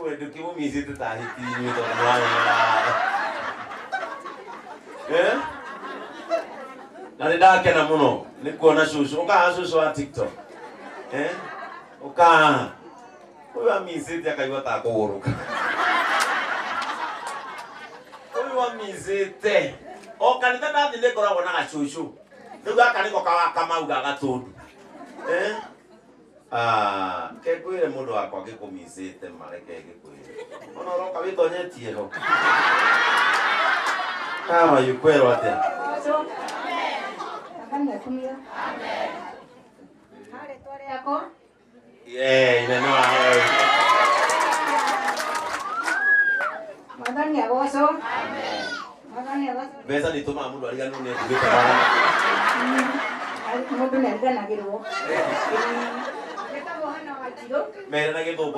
Wewe ndũkĩmũmicĩte ta hiti inyuĩ tondũ nĩwanyona. Eh? Na nĩ ndakena mũno nĩ kuona cũcũ. Ũkaha cũcũ wa TikTok. Eh? Ũkaha. Ũyũ amicĩte akaigua ta kũgũrũka. Ũyũ amicĩte. O kanitha ndathiĩ nĩ ngoragwo na gacũcũ. Rĩu gaka nĩko ka Kamau ga Gatũndũ. Eh? Ah, ke ngwĩre mũndũ wakwa ngĩkũmicĩte ma reke ngĩkwĩre. Ona ũroka wĩtonyetie ho. How are you? Kwĩrwo atĩa? Mwathani akumio. Ha rĩtwa rĩakwa. Eh, inene waheo. Mwathani agocwo. Mwathani agocwo. Mbeca nĩ itũmaga mũndũ ariganĩrwo nĩ ekugĩte mwathani. Mũndũ nĩ ariganagĩrwo. Njĩtagwo Hana Wanjirũ. Mere na gĩthũngũ.